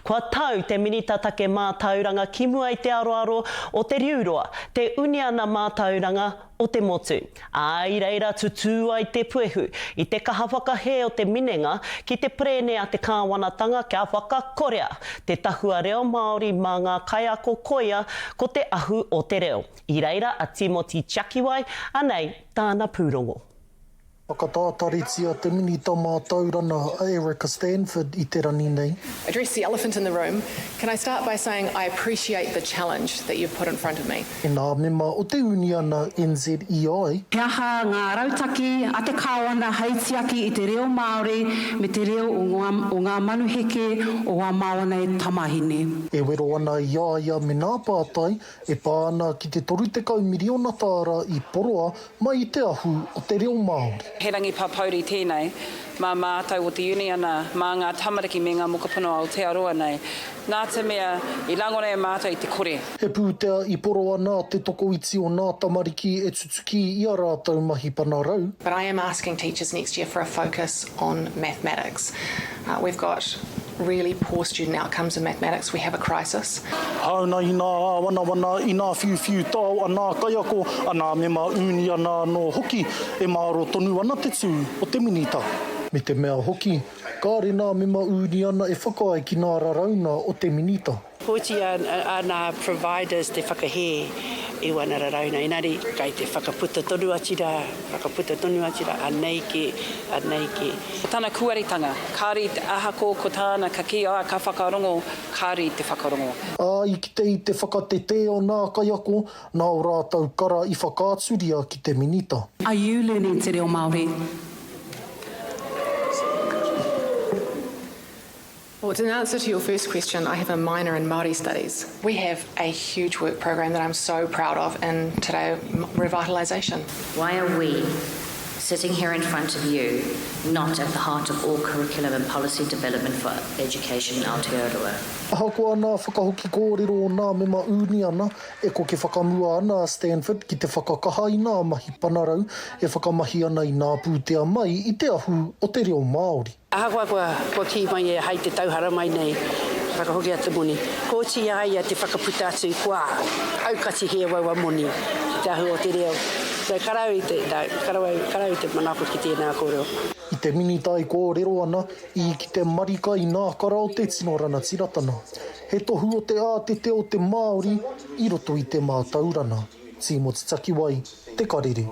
Kua tau te Minita Take Mātauranga ki mua i te aroaro o Te Riuroa, te uniana mātauranga o te motu. Ā, i reira tutū ai te puehu i te kaha whakahē o te minenga ki te perēne a te kāwanatanga kia whakakorea te tahua reo Māori mā ngā kaiako koia ko te ahu o te reo. I reira a Timoti Tiakiwai, anei tāna pūrongo. Whakatātaritia te Minita Mātaurana a Erica Stanford i te rani nei. Address the elephant in the room, can I start by saying I appreciate the challenge that you've put in front of me. E nā mema o te uniana NZEI. He aha ngā rautaki a te Kāwana hei tiaki i te reo Māori me te reo o ngā manuheke o ā māua nei tamahine? E wero ana i a ia me nā pātai e pā ana ki te 30 miriona tāra i poroa mai i te ahu o te reo Māori. He rangi papouri tēnei mā mātou o te uniana, mā ngā tamariki me ngā mokopuna o Aotearoa nei, nā te mea i rangona e mātou i te kore. He pūtea i poroa nā te tokoiti o nā tamariki e tutuki i a rātou mahi panarau. But I am asking teachers next year for a focus on mathematics. We've got really poor student outcomes in mathematics, we have a crisis. Hāuna i nā āwanawana, i nā whiuwhiu tao a nā kaiako, a nā mema ūniana anō hoki, e mārō tonu ana te tū o te Minita. Me te mea hoki, kāre nā mema ūniana e whakaae ki nā rarauna o te Minita. Koti a nā providers te whakahē i wana rarauna, engari kai te whakaputa tonu atu rā, whakaputa tonu atu rā, anei kē, anei kē. Ko tana kuaritanga, kāre i te ahako ko tāna ka kī, ā, ka whakarongo, kāre i te whakarongo. Ā, i kite i te whakatetē o nā kaiako, nā ō rātou kara i whakaaturia ki te Minita. Are you learning te reo Māori? Well, in answer to your first question, I have a minor in Māori studies. We have a huge work program that I'm so proud of in Te Reo revitalisation. Why are we, sitting here in front of you, not at the heart of all curriculum and policy development for education in Aotearoa? Ahakoa nā whakahoki kōrero o nā mema ūniana, e koke whakamua ana a Stanford ki te whakakaha i nā mahi panarau e whakamahi ana i nā pūtea mai i te ahu o te reo Māori. Ahakoa kua, kua kī mai e hai te tau haramai nei, whakahokia te moni. Kua oti i a ia te whakaputa atu kua aukatihia waua moni ki te ahu o te reo. So kara au i te, no, kara au, kara au i te manako ki tēnā kōrero. I te minita e kōrero ana, i ki te marika i nā kara o te tino ranatiratana. He tohu o te ātete o te Māori i roto i te mātaurana. Tīmoti Takiwai, Te Karere.